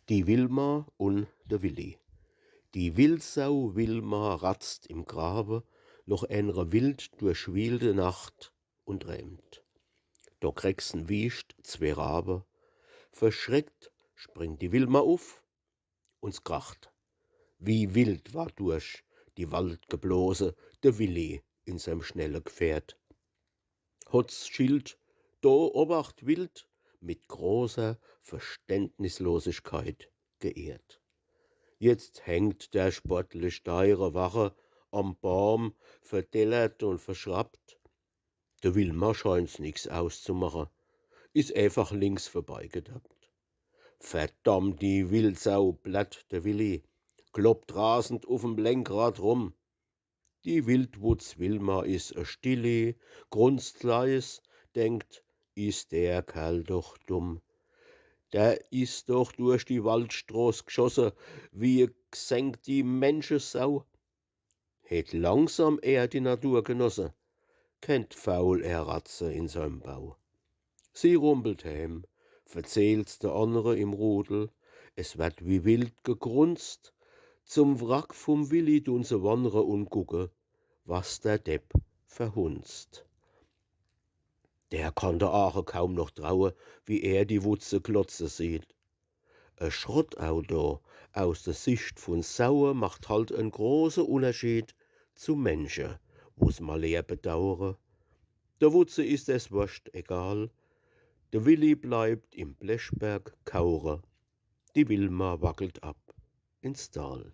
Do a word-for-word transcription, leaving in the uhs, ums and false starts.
Die Wilma un de Willi. Die Wildsau Wilma ratzt im Grawe noch enre wild durchwielte Nacht un rämt. Do krächzen wiescht zwee Rawe. Verschreckt springt die Wilma uff un s kracht. Wie wild war durch die Wald geblose de Willi in seim schnelle Gfährt. Hot's Schild do Obacht wild mit großer Verständnislosigkeit geehrt. Jetzt hängt der sportlich deire Wache am Baum, verdellert un verschrappt. De Wilma scheint's nix auszumache, is eefach links vorbeigedappt. Verdammt die Wildsau, blatt de Willi, kloppt rasend uff'm Lenkrad rum. Die Wildwutz Wilma is e Stilli, grunzt leis, denkt: „Is der Kerl doch dumm. Der is doch durch die Waldstroß gschosse wie e gsenkti Menschesau.“ Hätt langsam er die Natur genosse, kennt faul er ratze in seim Bau. Sie rumpelt heem, verzählt's de annre im Rudel, es werd wie wild gegrunzt. Zum Wrack vum Willi dun se wannre un gucke, was der Depp verhunzt. Der kann de Aache kaum noch traue, wie er die Wutze glotze sieht. E Schrottauto aus de Sicht vun Saue macht halt en große Unnerschied zu Mensche, wo's Maleer bedauere. De Wutze is es worscht egal, de Willi bleibt im Blechberg kauere, die Wilma wackelt ab ins Tal.